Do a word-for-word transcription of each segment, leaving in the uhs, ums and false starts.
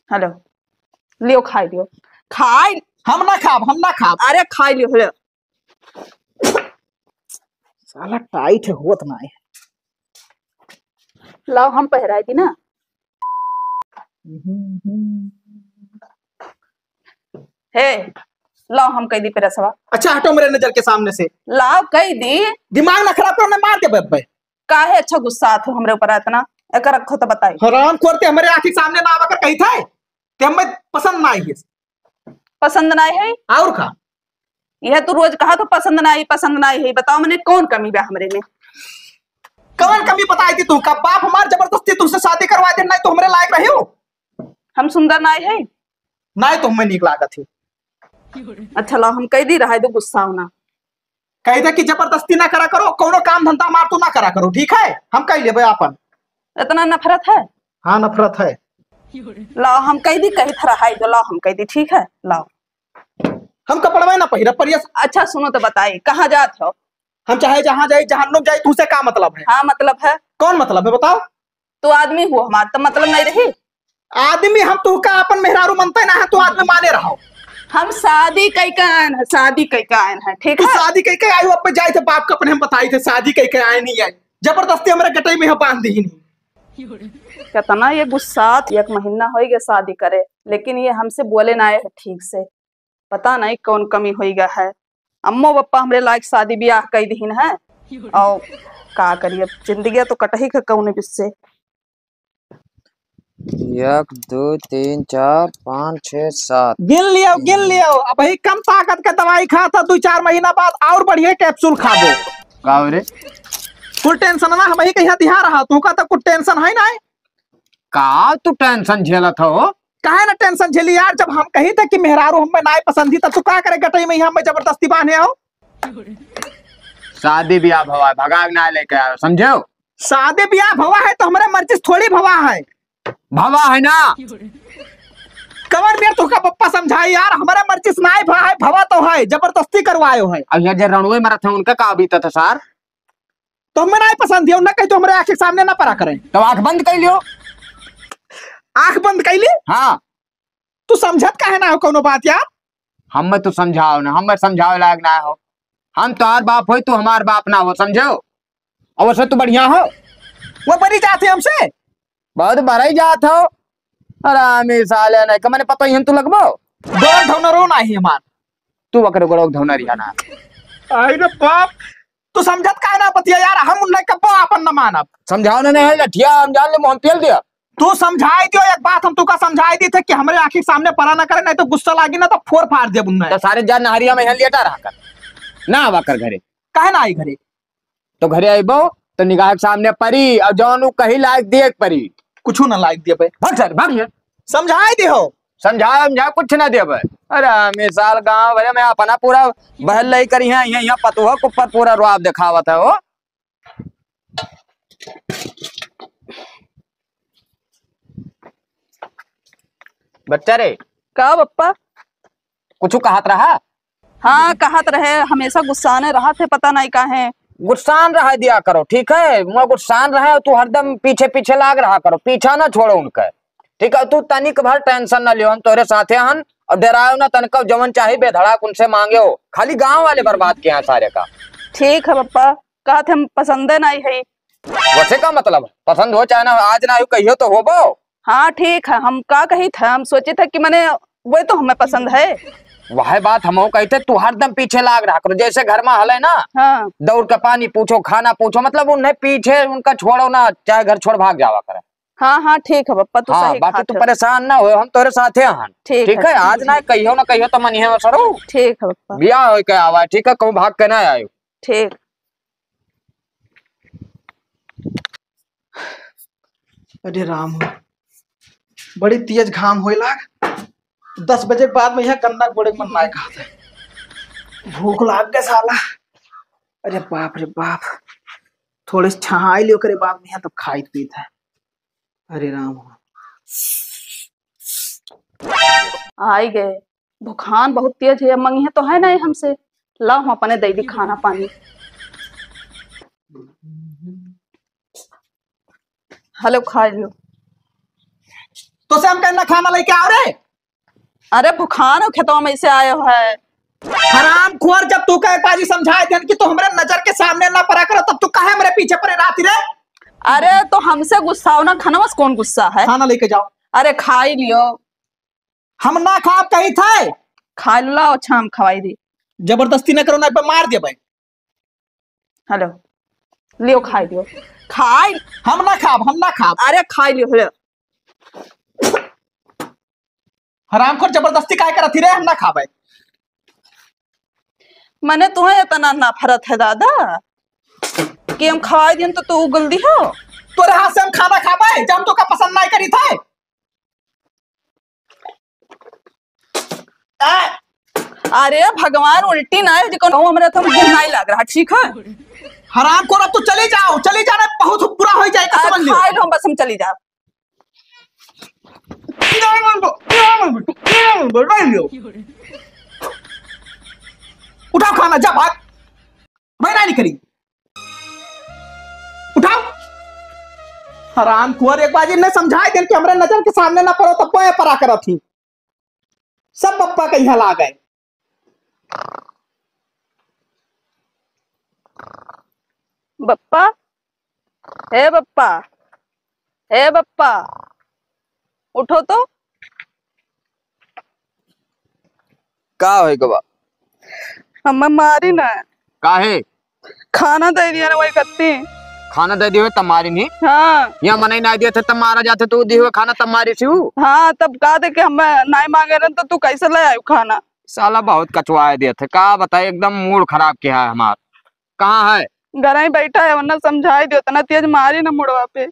हेलो, लियो, खाई लियो, खाई। हम ना खाब, हम ना खाब। अरे, खाई लियो, हेलो। साला टाइट है, होत ना है। लाओ, हम पहराई दी ना। हे, लाओ, हम कह दी पेरसवा। अच्छा, हटो मेरे नजर के सामने से। लाओ, कह दी। दिमाग ना खराब करो, मैं मार के बब्बे। काहे अच्छा गुस्सा आत हो हमरे ऊपर इतना? एकर रखो तो बताई। हराम खोर, ते हमरे आँखी सामने ना आवा कर कही थे, ते हमें पसंद ना आई है। पसंद ना आई है? और का? यह तू रोज कहा तो पसंद ना आई, पसंद ना आई है। बताओ मने कौन कमी बा हमरे में? कौन कमी बताई थी तू? का बाप हमार जबरदस्ती तुमसे शादी करवा दे, नहीं तो हमरे लायक रहे हो? हम सुंदर ना आई है? नहीं तो हमें नीक लागत है। अच्छा लाओ, हम कह दी रहा है, दो गुस्सा होना। कह दे कि जबरदस्ती ना करा करो, कौनो काम धंधा मार तो ना करा करो, ठीक है? हम कह लेबे आपन। इतना नफरत है? हाँ, नफरत है। लाओ, हम कह दी, कही थरा है जो, लाओ, हम कह दी, ठीक है, लाओ। हम कपड़वे ना पहिरब, पर ये अच्छा, सुनो तो बताई, कहाँ जात हो? हम चाहे जहाँ जाई, जहन्नुम जाई, तुमसे का मतलब है? हाँ, मतलब है। कौन मतलब है, बताओ? तो आदमी हुआ हमार, तो मतलब नहीं रही। आदमी हम तू का अपन मेहरारू मनते ना है, तू आदमी माने रहो। हम शादी कई का आयन है, शादी कई का आयन है, ठीक तू है? शादी कई के आयु, अब जाए थे बाप का अपने हम बताई थे, शादी कई के आए नहीं आए, जबरदस्ती हमारे गटई में यहाँ बांध दी नहीं। कितना ये गुस्सा, एक महीना हो गया शादी करे, लेकिन ये हमसे बोले ना आए है ठीक से। पता नहीं कौन कमी होई गा है। अम्मो पप्पा हमरे लायक शादी ब्याह कई दिहिन है। और का करिए, जिंदगी तो कटही के कौन बिस्से। एक, दो, तीन, चार, पाँच, छः, सात। गिन लियो, गिन लियो। अब ही कम ताकत के दवाई खा था, दो चार महीना बाद और बढ़िया कैप्सूल खाबो। का हो रे? कुल टेंशन ना हम ही कहीं दिहा रहा, तू का तो कुछ टेंशन है ना। का तू टेंशन झेलत हो? काहे ना टेंशन झेली यार, जब हम कही थे कि मेहरारू हमें नाय पसंद ही, तब तू का करे गटई में यहाँ हमें जबरदस्ती बांधे हो? शादी ब्याह भवा है, भगाव ना लेके आयो, समझो? शादी ब्याह भवा है तो हमारे मर्जी से थोड़ी भवा है। भवा है ना। कवर बेर तोहका पप्पा समझाई यार, हमारे मर्जी से नाय भवा है, भवा तो है, जबरदस्ती करवायो है। अब यहाँ जे रणुए मरत है, उनका का बीतत है सार? तो हमें नाय पसंद है, उन्हें कही तो हमारे आँख के सामने ना परा करें। तो आँख बंद कर लियो। आँख बंद कर ली? हाँ। तू समझत काहे ना हो कौनो बात यार? हमें तू समझाओ ना, हमें समझावे लायक ना हो। हम तोहार बाप होई, तू हमार बाप ना हो, समझो? और वैसे तू बढ़िया हो। वो बरी जात है हमसे? बहुत बरई जात हो। हरामी साले, नहीं का मने पता ही हम तू लगबो? दो धौनरो नाही हमार। तू वकर गोड़ो धौनर ही है ना। आई रे बाप, तू समझत काहे ना बतिया यार, हम उन्हें कब्बो आपन न मानब। समझाओ ना, नहीं लठिया, हम जान ले, मुँह पेल दिया। तू समझाई दियो, एक बात हम तुका समझाई दी थे कि हमरे आँखी के सामने परा ना करे, नहीं तो गुस्सा लागी ना तो फोर फाड़ देब उन्हें। तो सारे जान नहरिया में यहाँ लेटा रहा कर, ना आवा कर घरे। काहे ना आई घरे? तो घरे आइबो तो निगाह के सामने परी और जौन उ कही लायक देख परी। कुछ ना लायक देबे। भाग सारे, भाग यहाँ। समझाई दियो। समझा, समझा कुछ ना देबे। अरे हमें साल गाँव भरे में अपना पूरा बहल लई करी है, यहाँ, यहाँ पतोह के ऊपर पूरा रुआब दिखावत है हो। बच्चा रे। का बप्पा? कुछ कहत रहा? हाँ, कहत रहे, हमेशा गुस्साने रहत है, पता नहीं काहे। गुस्सान रहा दिया करो, ठीक है? मैं गुस्सान रहा, तू हरदम पीछे पीछे लाग रहा करो, पीछा ना छोड़ो उनका, ठीक है? तू तनिक भर टेंशन ना लियो, हम तोरे साथे हन, और डरायो ना तनिक, जवन चाही बेधड़ाक उनसे मांगे हो, खाली गांव वाले बर्बाद किया है सारे का। ठीक है बप्पा, कहत हम पसंदे नहीं है। वैसे का मतलब? पसंद हो चाहे ना, आज ना हो, कहियो तो होबो। हाँ ठीक है, हम का कही थे, हम सोचे थे कि मने वही तो हमें पसंद है। वह बात हम कही थे, तू हरदम पीछे लाग रहा करो, जैसे घर में हले ना, हाँ। दौड़ के पानी पूछो, खाना पूछो, मतलब उन्हें पीछे उनका छोड़ो ना, चाहे घर छोड़ भाग जावा करे। हाँ हाँ ठीक है बप्पा, तू हाँ, सही बाकी तू परेशान ना हो, हम तोरे साथे हन। ठीक ठीक है, है, आज ना कहियो ना कहियो तो मनिहे में सरू। ठीक है बप्पा। बियाह होई के आवा, ठीक है, कहूँ भाग के ना आयो। ठीक। अरे राम हो, बड़ी तेज घाम होए लाग। दस बजे के बाद में यहाँ गन्ना के बोड़े के मन नाय कहत है। भूख लाग गए साला। अरे बाप रे बाप, थोड़े से छहाई लियो करे बाद में यहाँ तब खाइत पीत है। अरे राम हो। आई गए, भुखान बहुत तेज है, मंगिहे तो है नहीं हमसे, लाओ हम अपने दे दी खाना पानी। हेलो, खा लो। तो से हम कहना खाना लेके आओ रे। अरे भुखान हो, खेतवा में से आए हो है। हरामखोर, जब तू कहे बाजी समझाए देन कि तू हमरे नजर के सामने ना परा करो, तब तू काहे हमरे पीछे परे रहती रे? अरे तो हमसे गुस्सा हो ना, खाना में से कौन गुस्सा है? खाना लेके जाओ। अरे खाई लियो। हम ना खाब कही थे। खाई लो, लाओ, अच्छा हम खवाई दी। जबरदस्ती ना करो, ना पे मार दे भाई। हेलो, लियो, खाई लियो, खाई। हम ना खाब, हम ना खाब। अरे खाई लियो, हेलो। हरामखोर, जबरदस्ती काहे करत ही रे? हम ना खाबे। मने तुहें इतना नफरत है दादा कि हम खवाई दिन तो तू उगल दी हो। तोरे हाथ से हम खाना खाबे, जब हम तो का पसंद नहीं करी थे। आ! अरे भगवान, उल्टी ना है, जिको हमरे तो मुंह नहीं लग रहा, ठीक है? हरामखोर, अब तो चली जाओ, चली जाना, बहुत बुरा हो जाए, अरे समझ लियो। खाई लो, बस हम चली जाओ। उठाओ खाना, जा भाग। मैं नहीं करी। उठाओ। हरामखोर, एक बार इन्हें समझाए देन कि हमरे नजर के सामने ना परो, तब वो परा करत ही। सब बप्पा के यहाँ लागे। बप्पा, हे बप्पा, हे बप्पा, उठो तो। का होई गवा? हम्मा मारी ना। काहे? खाना दे दिया ना वही कत्ती। खाना दे दियो तब मारी नहीं? हाँ। यहाँ मनई ना दिया थे तब मारा जाते, तू दियो खाना तब मारी थी ऊ? हाँ, तब कहा दे कि हम नाई मांगे रहन तो तू कैसे ले आयु खाना? साला बहुत कचवाए दिया थे, का बताए, एकदम मूड खराब किया है हमार। कहाँ है? घर ही बैठा है, वरना समझाई दियो, इतना तेज मारी ना मुड़वा पे।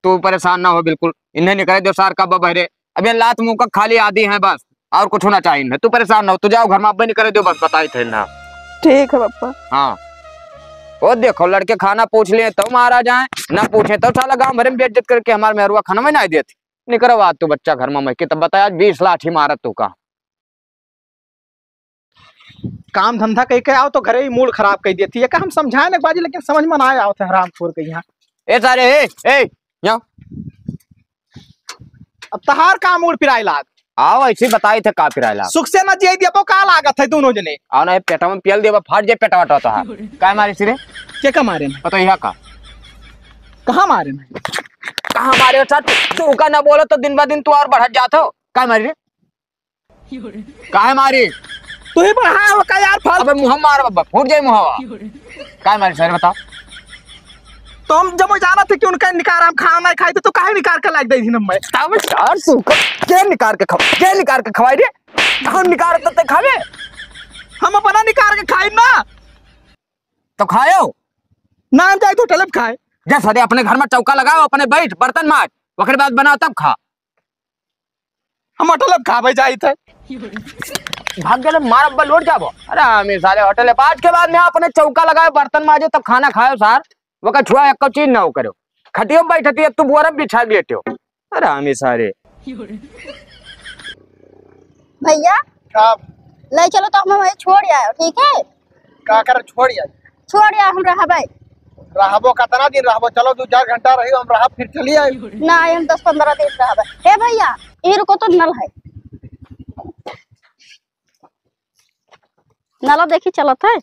तू परेशान ना हो बिल्कुल, इन्हें निकरे दियो सार का बबहरे। अब ये लात मुंह का खाली आदि है बस, और कुछ होना चाहिए इन्हें। तू परेशान ना हो, तू जाओ घर में, अब निकरे दियो बस, बताई थे ना। ठीक है पप्पा। हाँ, वो देखो लड़के खाना पूछ ले तो मारा जाए, ना पूछे तो साला गांव भर में बेइज्जत करके हमारे मेहरुआ खाना में ना देते। निकरो आज तू बच्चा घर में, मैं कि तब बताया आज बीस लाठी मारत तू का। काम धंधा कई के आओ तो घरे ही मूड खराब कई देती है। का हम समझाए ना बाजी, लेकिन समझ में ना आवत है हरामखोर के यहाँ। ए सारे, ए, ए, यहाँ। अब तहार का मूड पिराए लाग? आओ, ऐसे ही बताई थे का पिराए लाग। सुख से ना जिए दिया, का लागत है दोनों जने? आओ ना, ये पेटवा में पियल दिया, फाट जाए पेटवा टोटा है। का मारे सिरे? के का मारे ना? पता यहाँ का? कहाँ मारे ना? कहाँ मारे हो सर? तू का ना बोलो तो दिन ब दिन तू और बढ़त जात हो। का मारे रे? काहे मारी? तू ही बढ़ा हो का यार, फाल- अबे मुँह मार बब्बा, फूट जाए मुँहवा। काहे मारी सर बताओ? तो हम जब वो जाना थे कि उनका निकार हम खाना नहीं खाई थे, तो काहे निकार के लाग दे दिन में? तब यार सुकर, के निकार के खवा-, के निकार के खवाई रे? हम निकार तो ते खावे? हम अपना निकार के खाई ना। तो खायो? ना हम जाए तो होटल में खाए। जा सदे अपने घर में चौका लगाओ, अपने बैठ, बर्तन माज, ओकरे बाद बनाओ तब खा। हम होटल में खावे जाई थे। भाग गेले, मार अब्बा लौट जाबो। अरे हमें सारे होटल है, आज के बाद में अपने चौका लगाओ, बर्तन माजो, तब खाना खाओ सार। वो का छुआ एक चीज ना हो करो, खटियो बैठती है, तू बोरा बिछा के लेटे हो। अरे हमें सारे। भैया, का? ले चलो तो हमें वहीं छोड़ आयो, ठीक है? का कर छोड़ आयो? छोड़ आयो, हम रहबै। रहबो, कितना दिन रहबो? चलो, दो चार घंटा रही, हम रहब, फिर चली आई। ना, हम दस पन्द्रह दिन रहबै। हे भैया, ये रुको तो, नल है। नला देखी चलत है।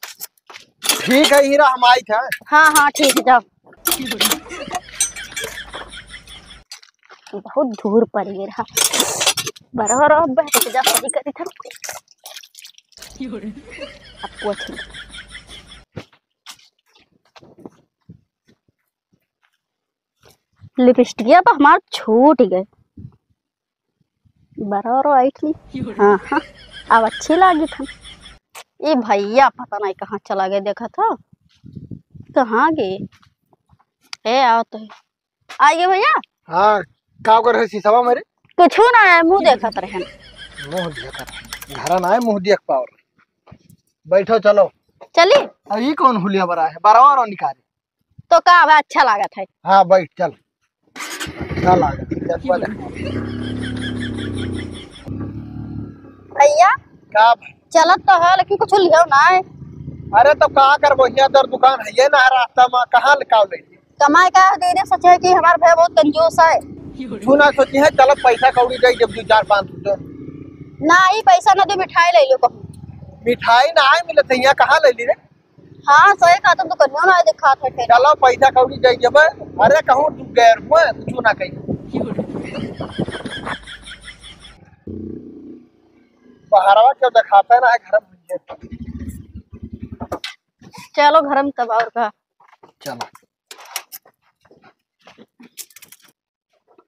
ठीक है हीरा, हम आई था। हाँ, हाँ, ठीक है, जाओ। बहुत धूर पड़ गया रहा। बराबर अब बैठ के जा, सही करी था। अब कुछ नहीं। लिपस्टिकिया तो हमार छूट गए। बराबर आइट ली। हाँ, हाँ, अब अच्छी लागी था। ए भैया, पता नहीं कहाँ चला गए, देखा था कहाँ गए। ए, आओ तो। आ गए भैया? हाँ, का कर रहे शीशवा मेरे? कुछ ना है, मुँह देखत रहे। मुँह देखत रहे। घरा ना है, मुँह देख पाओ। बैठो, चलो। चली? अब ई कौन हुलिया बरा है? बराबर निकाले। तो का अब अच्छा लागत है? हाँ, बैठ, चल। अच्छा लागत है, चल, बोले। भैया, का भाई? चलत तो है, लेकिन कुछ लियो ना है। अरे, तो का करबो, हियाँ तोर दुकान है ये ना रास्ता में, कहाँ ले, का ले? कमाए का दे रे, सच है कि हमार भाई बहुत कंजूस है। कुछ ना सोची है, चलो पैसा कौड़ी दे जब दो चार पाँच सौ तो। ना, ई पैसा ना दे, मिठाई ले लो कहूँ। मिठाई ना है मिलत है, यहाँ कहाँ ले ली रे? हाँ, सही कहा, तुम तो कन्हैया ना दिखात है फिर। चलो पैसा कौड़ी दे जब। अरे कहूँ तू गैर हुआ, कुछ ना कही। बहरवा क्यों दिखाता है ना, है घर में। चलो घर में तब और का। चलो।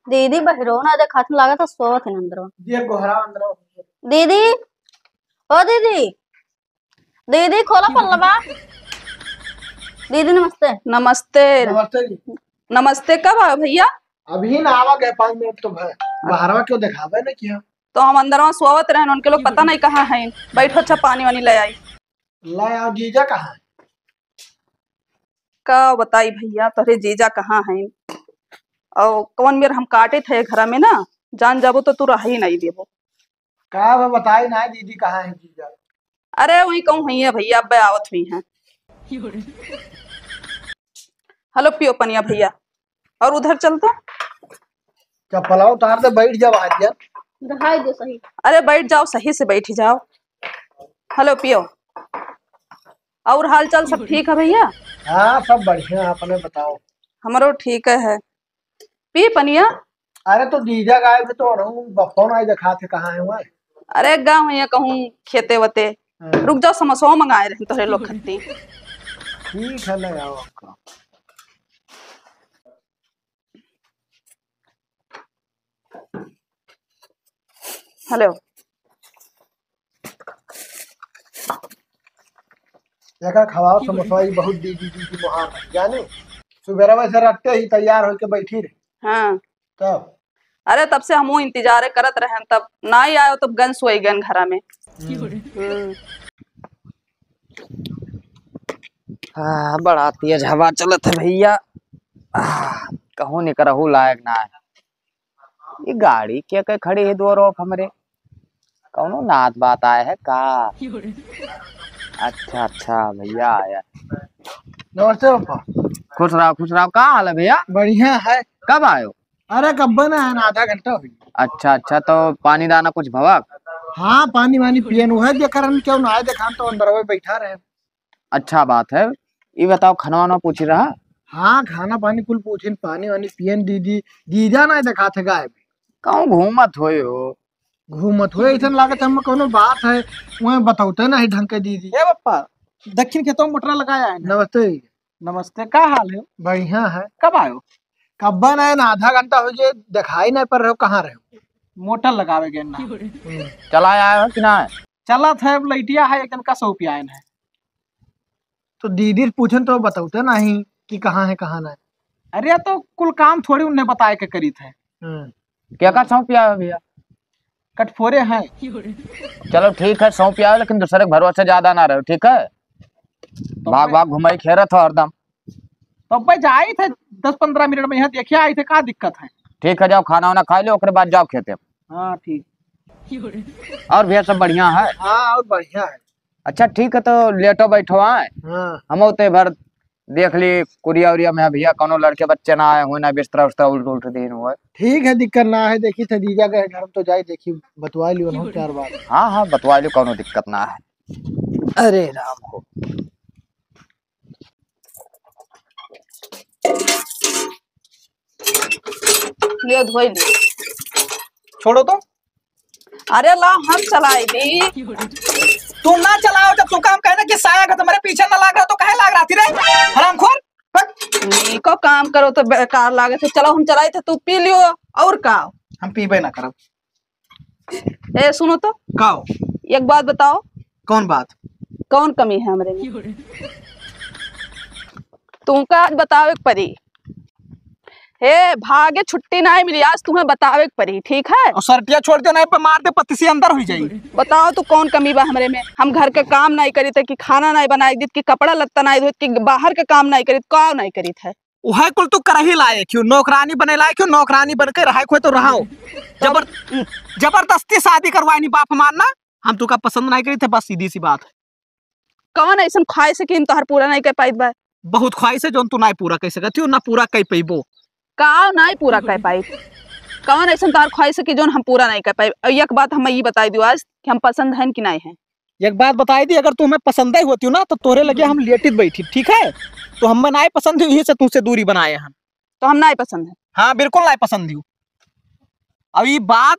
दीदी बहिरो ना देखात लागत है, सोवत है अंदरवा। ये गोहरा अंदरवा। दीदी, ओ दीदी, दीदी खोला पल्लवा। दीदी नमस्ते। नमस्ते। नमस्ते जी। नमस्ते, कब आए भैया? अभी ना आवा गए, पाँच मिनट तो भय। बहरवा क्यों देखावे ना किया? तो हम अंदरवा सोवत रहन, उनके लोग पता नहीं कहाँ हैं। बैठो, अच्छा पानी वानी ले आई। ले आओ, जीजा कहाँ है? का बताई भैया, तोहरे जीजा कहाँ हैं? और कौन मेर हम काटे थे घरा में ना, जान जाबो तो तू रह ही नहीं देबो। का बा बताई ना दीदी, कहाँ है जीजा? अरे वही कहूँ हुई है भैया, अब आवत हुई हैं। हेलो पियो पनिया भैया, और उधर चल तो। चप्पलाओ उतार दे, बैठ जाओ आज यार। दिखाई दे सही। अरे बैठ जाओ, सही से बैठ जाओ। हेलो पियो, और हाल चाल सब ठीक है भैया? हाँ, सब बढ़िया है, अपने बताओ। हमरो ठीक है। पी पनिया। अरे तो जीजा गायब है तो रहूं, बप्पो ना दिखात है, कहाँ है वह? अरे गाँव है कहूँ खेते वते। हाँ। रुक जाओ, समोसवा मंगाए रहे तोहरे लोग खत्ती। ठीक है, ले आओ आपका। हेलो। एका खवाओ समोसवा, ई बहुत दीदी, दीदी मोहार है, जाने? सुबेरवा से रखते ही तैयार होके बैठी रहे। हाँ। तब? अरे, तब से हमहू इंतजारे करत रहन, तब नाई आयो, तब गन सोई गन घरा में। हम्म। हम्म। हाँ, बड़ा तेज हवा चलत है भैया। आह, कहूँ निकरहू लायक ना है। ये गाड़ी क्या के खड़ी है दो रोक हमरे? कौनो नात बात आए है का? अच्छा, अच्छा, भैया आया। नमस्ते पापा। खुश रहो, खुश रहो। का हाल है भैया? बढ़िया है। कब आयो? अरे कब्बे ना है ना, आधा घंटा हुई। अच्छा, अच्छा, तो पानी दाना कुछ भवा? हाँ, पानी वानी पियन, वह देख रहे क्यों ना आए, देखान तो अंदर बैठा रहे। अच्छा बात है। ये बताओ, खाना वाना पूछ रहा? हाँ, खाना पानी कुल पूछिन, पानी वानी पियन दीदी, दीदा ना देखात है गायब। कहूँ घूमत होए हो? घूमत होए, ऐसन लागत है हम कौनो बात है, वह बतौते नहीं ढंग के दीदी। ए पप्पा, दक्षिण खेतों में मोटरा लगाया है ना? नमस्ते। नमस्ते, का हाल है? बढ़िया है। कब आयो? कब्बा ना है ना, आधा घंटा हो गए, दिखाई नहीं पड़ रहे हो, कहाँ रहे हो? मोटर लगावे गए ना। हम्म। चला आया हो कि ना? चलत है, अब लइटिया है, एक जन का सौ पियायन है। तो दीदी से पूछन तो बतौते नहीं कि कहाँ है, कहाँ नहीं। अरे, तो कुल काम थोड़ी उन्हें बताए के करीत है। हम्म। क्या का सौंप आवे भैया? कटफोरे हैं। चलो ठीक है, सौंप आवे, लेकिन दूसरे के भरोसे ज्यादा ना रहो, ठीक है? तो भाग भाग घुमाई खेरत हो हरदम। तो भाई जाई थे दस पन्द्रह मिनट में, यहाँ देखिए आई थे, का दिक्कत है? ठीक है, जाओ खाना वाना खा लो, ओकरे बाद जाओ खेते। हाँ, ठीक। और भैया सब बढ़िया है? हाँ, और बढ़िया है। अच्छा ठीक है, तो लेटो बैठो आए। हाँ। हम तो भर देख ली कुरिया उरिया में भैया, कौनो लड़के बच्चे ना आए हुए, ना बिस्तरा उस्तरा उल्ट उल्ट दिन हुए। ठीक है, दिक्कत ना है, देखी थे जीजा के घर में तो जाई, देखी बतवा लियो ना चार बार। हाँ, हाँ, बतवा लियो, कौनो दिक्कत ना है। अरे राम हो। लियो, धोई लियो। छोड़ो तो। अरे ला, हम चलाई दी। तू ना चलाओ, जब तू काम कहना कि साया का तुम्हारे पीछे ना लाग रहा तो काहे लाग रहा थी रे, हरामखोर? हट। नीको काम करो तो बेकार लागे थे। चलो हम चलाई थे, तू पी लियो। और का? हम पीबे ना करब। ए सुनो तो। का हो? एक बात बताओ। कौन बात? कौन कमी है हमरे में? तुमका आज बतावे के पड़ी। हे भागे छुट्टी नहीं मिली, आज तुम्हें बतावे के पड़ी, ठीक है? और शर्टिया छोड़ दे, नहीं पे मार दे, पत्ती से अंदर हुई जाई। बताओ तो कौन कमी बा हमरे में? हम घर के काम नहीं करी थे कि खाना नहीं बनाई दीत कि कपड़ा लत्ता नहीं धोत कि बाहर के काम नहीं करी, का नहीं करी थे? वह कुल तू करही लायक हो, नौकरानी बने लायक हो, नौकरानी बन के रहायक हो तो रहाओ। जबर-, जबरदस्ती शादी करवाए नहीं बाप हमार ना, हम तुका पसंद नहीं करी थे, बस सीधी सी बात है। कौन ऐसन ख्वाहिश है कि हम तोहर पूरा नहीं कर पाइत बा? बहुत ख्वाहिश है जौन तू नहीं पूरा कर सकत हो, ना पूरा कर पैबो। का नहीं पूरा कर पाइत? कौन ऐसन तोहार ख्वाहिश है कि जौन हम पूरा नहीं कर पाए? और एक बात हम ई बताई दियो आज कि हम पसंद हैं कि नहीं हैं। एक बात बताई दी, अगर तू हमें पसंद ही होती हो ना, तो तोरे लगे हम लेटित बैठी, ठीक है? तो हमें ना पसंद ही, यही से तुमसे दूरी बनाए हम। तो हम ना पसंद है? हाँ, बिल्कुल ना पसंद ही। अब ये बात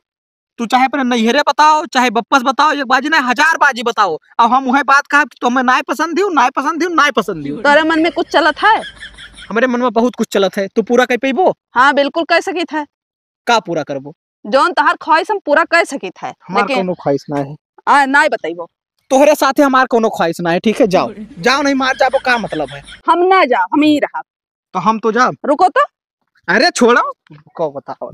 तू चाहे अपने नैहरे बताओ, चाहे बप्पस बताओ, एक बाजी ना, हजार बाजी बताओ, अब हम वही बात कहा कि तुम्हें ना पसंद ही, ना पसंद ही, ना पसंद ही। तोरे मन में कुछ चलत है? हमारे मन में बहुत कुछ चलत है, तू पूरा कर पैबो? हाँ, बिल्कुल कर सकित है। का पूरा करबो? जौन तहार ख्वाहिश हम पूरा कर सकित है, हमार लेकिन कोनो ख्वाहिश ना है। आ, ना बताइबो। तोहरे साथे हमार कोनो ख्वाहिश ना है, ठीक है? जाओ, जाओ, नहीं मार जाबो, का मतलब है? हम ना जाओ, हम ही रहा। तो हम तो जाब। रुको तो। अरे छोड़ो, को बताओ।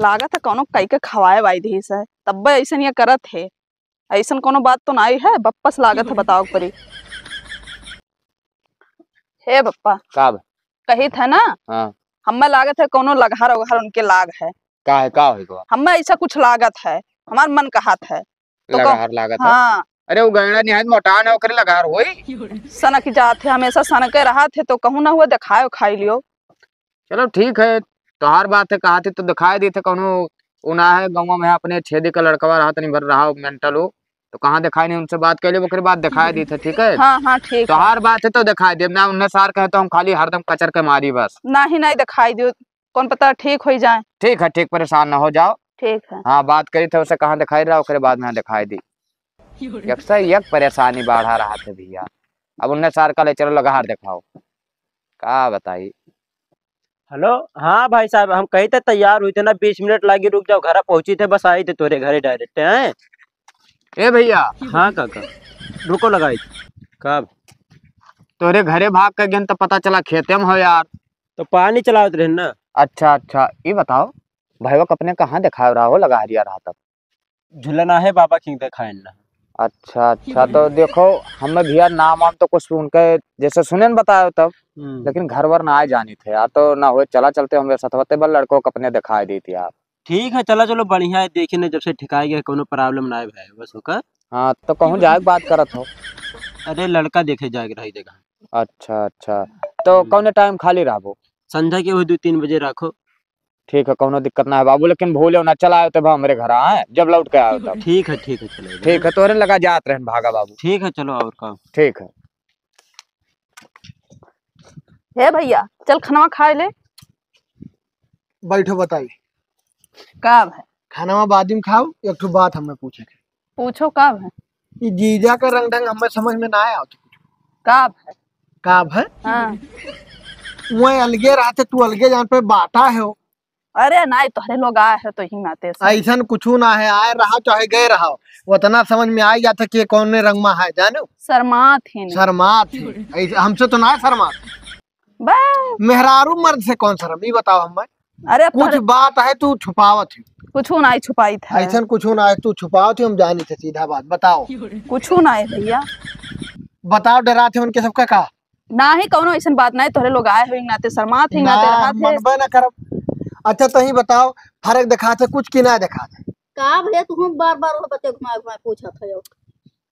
लागत है कोनो कई के खवाए वाई दी से, तब्बे ऐसन ये करत है। ऐसन कोनो बात तो नाई है, बप्पस लागत है, बताओ परी। हे बप्पा। का बा? कही थे ना? हाँ। हमें लागत है कोनो लगहर ओगहर उनके लाग है। का है, का होई गवा? हमें ऐसा कुछ लागत है, हमार मन कहत है। तो कह-, लगहर लागत है? हाँ। अरे, वो गैंडा निहायत मोटान है, ओकरे लगहर होई। सनक जात है, हमेशा सनके रहत है, तो कहूँ ना हुआ, देखाए उखाई लियो। चलो, ठीक है, तोहार बात है, कहा थे तो देखाए दी थे, कौनो उ ना है, गाँव में अपने छेदी का लड़कवा रहा, तनी भर रहा, मेंटल हो, तो कहाँ देखाए नहीं, उनसे बात कर लियो, ओकरे बाद देखाए दी थे, ठीक है? हाँ, हाँ, ठीक है। तोहार बात है तो देखाए दे, ना उन्हें सार कहे तो हम खाली हरदम कचर के मारी बस। नहीं, नहीं, देखाए दियो, कौन पता ठीक हो जाए। ठीक है, ठीक, परेशान ना हो जाओ। ठीक है। हाँ, बात करी थे, उसे कहाँ दिखाई रहा, ओकरे बाद में दिखाई दी। एक से एक परेशानी बढ़ा रहा थे भैया। अब उन्हें सार का ले चलो, लगहार दिखाओ, का बताई। हेलो, हाँ भाई साहब, हम कही थे तैयार हुई थे ना, बीस मिनट लागी, रुक जाओ, घर पहुँची थे, बस आई थे तोरे घरे डायरेक्ट, हैं? ए भैया। हाँ काका, रुको, लगाई। का? तोरे घरे भाग के गेन तो पता चला खेते में हो यार। तो पानी चलावत रहे ना। अच्छा, अच्छा, ये बताओ, भाईवा अपने कहाँ दिखाए रहा हो, लगहरिया रहा तब? झूलना है बाबा किंग दिखाए ना। अच्छा, अच्छा, तो देखो, हमें भैया नाम वाम तो कुछ उनके जैसे सुने न बताए तब, हम्म। लेकिन घर वर ना आए जानी थे यार, तो ना हुए चला चलते हम सतवते बल लड़कों को अपने दिखाई दी थी यार। ठीक है, चला चलो, बढ़िया है, देखी ने जब से ठिकाई गया, कोनो problem ना है भाई, बस ओकर। हाँ, तो कहूँ जाए के बात करत हो? अरे, लड़का देखे जाए के रही जगह। अच्छा, अच्छा, तो हम्म। कौने time खाली रहबो? संझा के वही दो तीन बजे रखो। ठीक है, कौनो दिक्कत ना है बाबू, लेकिन भूले ना, चला आयो तब हमरे घर आए, जब लौट के आयो तब। ठीक है, ठीक है, चलो। ठीक है, तोरे लगा जात रहन भागा बाबू। ठीक है, चलो, और का। ठीक है। हे भैया, चल खनवा खाए ले। बैठो, बताई। का है? खानवा बाद में खाओ, एक ठो बात हमें पूछे के। पूछो, का है? ई जीजा का रंग ढंग हमें समझ में ना आया। का है? का है? हाँ। वह अलगे रहते, तू अलगे जान पे बाटा है हो। अरे नाई, तोहरे लोग आए हो तो ही नाते से। ऐसन कुछ ना है, आए रहा चाहे गए रहा, उतना समझ में आ जाता कि ये कौन रंगमा है, जानो? शर्मात ही नहीं। शर्मात ही। ऐसे हमसे तो ना शर्मात। बस। मेहरारू मर्द से कौन शर्म, ये बताओ हमें। अरे कुछ तोहरे बात है तू छुपावत है। कुछ ना ही छुपाई था। ऐसन कुछ ना है तू छुपावत है, हम जानी थे, सीधा बात बताओ। कुछ ना है भैया। बताओ, डरात है उनके सबका का? नाही, कौनो ऐसन बात नाही, तोहरे लोग आए हो, नाते शर्मात है, नाते ना, रहत है। मनबे ना करब। अच्छा, तही बताओ, फर्क देखात है कुछ कि ना देखात है? का भैया, तू हम बार-बार वो बते घुमा-घुमा पूछत हो।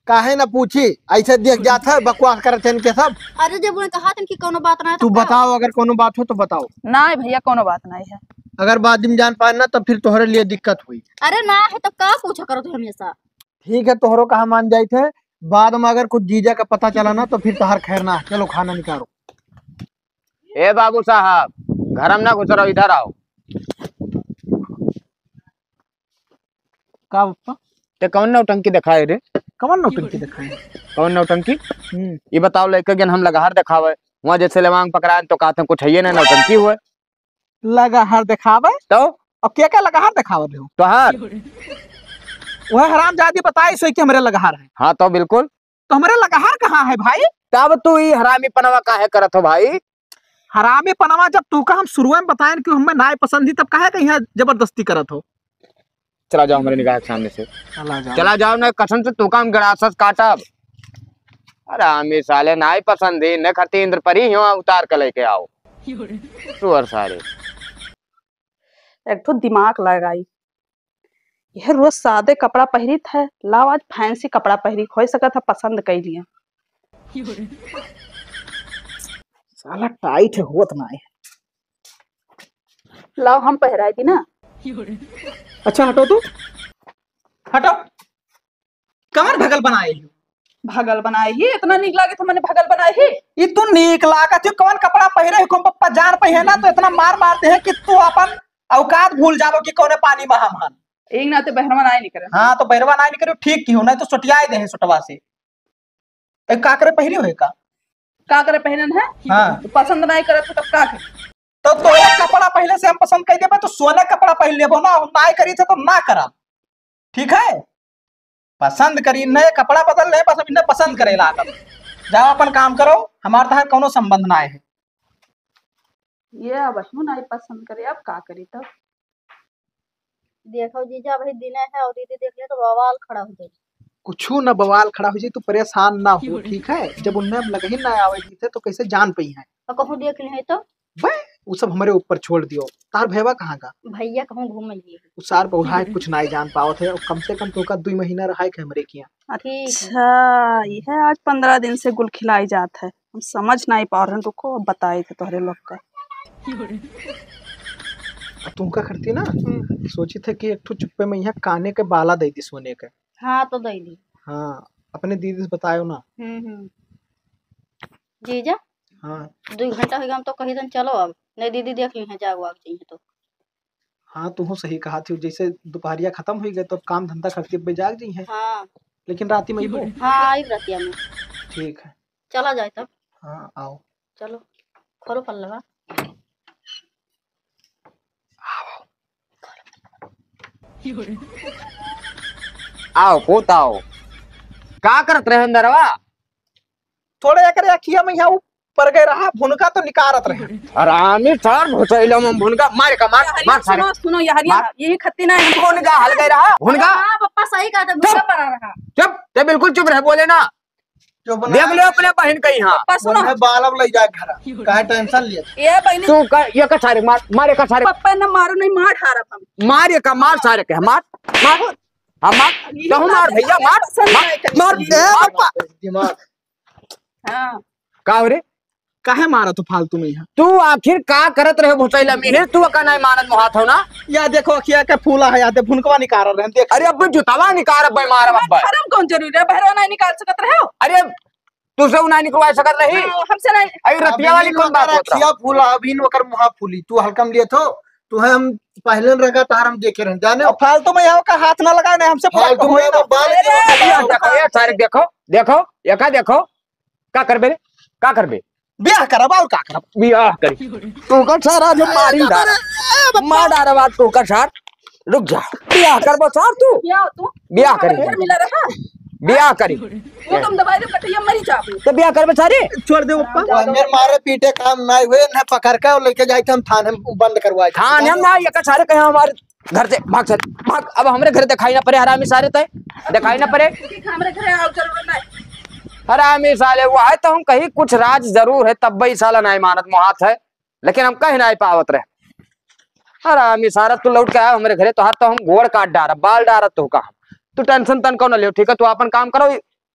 काहे ना पूछी, ऐसे देख जात है, बकवास करत हैं इनके सब। अरे, जब उन्हें कहा था कि कौनो बात ना है, तू तो का? बताओ, अगर कौनो बात हो तो बताओ। नाही भैया, कौनो बात नाही है। अगर बाद में जान पाए ना, तो फिर तोहरे लिए दिक्कत हुई। अरे ना है, तो का पूछा करो तू हमेशा? ठीक है, तोहरो कहा मान जाइत है, बाद में अगर कुछ जीजा का पता चला ना, तो फिर तोहार खैर ना। चलो, खाना निकालो। ए बाबू साहब, घर में ना घुस रहो, इधर आओ। का पप्पा? ते कौन नौटंकी दिखाए रे? कौन नौटंकी दिखाए? कौन नौटंकी? हम्म। ये बताओ, लइके गेन हम लगहार दिखावे, वहाँ जैसे लेवांग पकड़ाए तो कहते हैं, कुछ है ये ना, नौटंकी हुए। लगहार देखावे? तो? और के का लगहार देखावत हो? तोहार। वह हरामजादी बताई सोई कि हमरे लगहार है। हाँ, तो बिल्कुल। तो हमरे लगहार कहाँ है भाई? तब तू ई हरामी पनवा काहे करत हो भाई? हरामी पनवा जब तू का हम शुरुए में बताएन कि हमें नाय पसंद ही, तब काहे का यहाँ जबरदस्ती करत हो? चला जाओ हमरे निगाह के सामने से। चला जाओ। चला जाओ, ना कसम से तू का हम गड़ासस काटब। हरामी साले, नाय पसंद ही, न खातिर इंद्र परी ही उतार के लेके आओ। सुअर सारे। एक ठो दिमाग लगाई, यह रोज सादे कपड़ा पहिरित है, लाओ आज fancy कपड़ा पहिरी, हो सकत है पसंद कई लिया। साला tight है, होत ना है। लाओ हम पहिराई दी ना। अच्छा, हटो तू। हटो। कमर भगल बनाए ही। भगल बनाए ही? इतना नीक लागे तो मने भगल बनाए ही? ई तू नीक लागत हो, कौन कपड़ा पहिरे हो, कौन पप्पा जान पहिरे ना, तो इतना मार मारते हैं कि तू अपन औकात भूल जाबो कि कौने पानी में हम हन। एक नाते बहरवा नाई निकरे। हाँ, तो बहरवा नाई निकरे, ठीक की हो, नहीं तो सोटियाए दे हैं सोटवा से। ए, का करे पहिरे हो का? का करे पहिरन है? हाँ। तो पसंद नाई करत हो तब का करे? तो तोरे कपड़ा पहले से हम पसंद कर देबे, तो सोने कपड़ा पहन लेबो ना, हम नाई करी थे तो ना करब। ठीक है, पसंद करी, नए कपड़ा बदल ले, बस हम इन्हें पसंद करे लागल। जाओ अपन काम करो, हमार तहार कौनो संबंध ना है। ये अब हूँ नहीं पसंद करे, अब का करी तब? देखो जीजा, अभी दिने है और दीदी देख ले तो बवाल खड़ा हो जाए। कुछ ना बवाल खड़ा हो जाए, तू परेशान ना हो, ठीक है? जब उन्हें हम लगही ना आवे दी थे तो कैसे जान पई है? और कहूँ देख ले तो? बे, वो सब हमारे ऊपर छोड़ दियो। तार भैया कहाँ का? भैया कहूँ घूम लिए। उ सार बौढ़ा है, कुछ नाई जान पावत है, और कम से कम तोका दुई महीना रहा है हमरे किया। ठीक है। अच्छा, ये है आज पन्द्रह दिन से गुल खिलाई जात है, हम समझ नाई पा रहे हैं, रुको अब बताए थे तोहरे लोग का। अब तुमका करती ना, हम्म। सोची थे कि एक ठो चुप्पे में यहाँ काने के बाला दे दी सोने के। हाँ, तो दे दी। हाँ, अपने दीदी से बतायो ना। हम्म, हम्म। जीजा, हाँ। दुई घंटा हो गया, हम तो कही दन चलो अब, नहीं दीदी देख ली हैं, जाग वाग जाइए तो। हाँ, तू सही कहा थी, जैसे दोपहरिया खत्म हो गए तो अब काम धंधा करके अब जाग जाइए। हाँ। लेकिन राती में अइबो? हाँ, आई रतिया में। ठीक है। चला जाए तब। हाँ, आओ। चलो, खोलो पल्लवा। आओ पूत आओ। का करत रहे अंदरवा? थोड़े एकरे अखिया में यहाँ ऊपर गए रहा, भुनका तो निकारत रहे। हरामी सार भुसैलो में भुनका, मार का मार, यार, मार सारे। सुनो, सुनो, यार, मार। यही खत्ती ना है। भुनका हल गए रहा, भुनका। हाँ, पप्पा सही कहा था, चुप। भुनका पड़ा रहा। चुप, ते बिल्कुल चुप रहे, बोले ना। चुप ना। देख लो अपने बहन का यहाँ। पप्पा सुनो। मन है बाल अब ले जाए घर। काहे tension लिए? ए बहनी। तू का, ये का सारे मार, मार ये का सारे। पप्पा ना मारो नहीं, मार हारा हम। मार ये का, मार सारे के, मार, मार। हाँ, मार। ये कहूँ मार भैया, मार, पसंद मार, नहीं करती। मार दे, मार। पप्पा। दिमाग। हाँ। का हो रे? काहे मारत हो फालतू में यहाँ? तू आखिर का करत रहे भुसैला में? तू का नहीं मानत मोहात हो ना? या देखो, अखिया के फूला है, या दे भुनकवा निकाल रहे हैं, देख। अरे अब जुतावा निकाल, अब मार अब। शर्म कौन जरूरी है? बहरवा नहीं निकाल सकत रहे हो? अरे तुझसे वो नहीं निकलवा सकत रही? हाँ, हमसे नहीं। अरे रतिया वाली कौन बात होत रहा? अखिया फूला, अभी न ओकर मुहा फूली, तू हल्का में लिए थो, तू है हम पहले न रंगा तार हम देखे रहन, जाने? अब फालतू में यहाँ का हाथ ना लगाए, नहीं हमसे पूरा फालतू में होए ना। बाल अरे, के ये देखो, ये सारे देखो, देखो, ये का देखो, का करबे रे? का करबे? ब्याह करब और का करब? ब्याह करी। तू का सारा जो मारी डार। मार डार बात तू का सार। रुक जा। ब्याह करबो सार तू? क्या तू? ब्याह करी। घर मिला रहा? ब्याह करी। वो तुम दबाई दो, कटैया मरी जाबो। तो ब्याह करबे सारे? छोड़ दे ऊपर। हमें मारे पीटे काम ना हुए, ना पकड़ के और लेके जाए थे हम थाने में बंद करवाए। थाने में ना, ये का सारे कहे हमारे घर से भाग, चल, भाग। अब हमरे घर दिखाई ना पड़े, हरामी सारे तय दिखाई ना पड़े। ठीक, हमरे घर आओ, जरूरत नहीं। हरामी साले, वो है तो हम कहीं कुछ राज जरूर है, तब भी साला नहीं मानत मोहात है, लेकिन हम कहीं नहीं पावत रहे। हरामी सारा, तू लौट के आया हमरे घरे, तो हर तो हम गोड़ काट डारब, बाल डारब तो का हम। तू tension तन कौन लियो, ठीक है, तू अपन काम करो।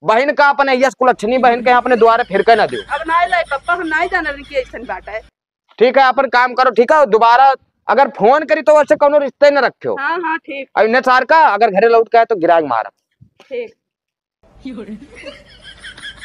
बहन का अपने यस कुलक्षणी बहन के अपने द्वारे फिर के ना दियो। अब नहीं लाई पप्पा, हम नहीं जाना रही कि ऐसन बात है। ठीक है, अपन काम करो, ठीक है? दोबारा अगर फोन करी तो वैसे कौनो रिश्ते न रखियो। हाँ, हाँ, ठीक। और इन्हें सार का अगर घरे लौट के आए तो गिराग मारब। ठीक।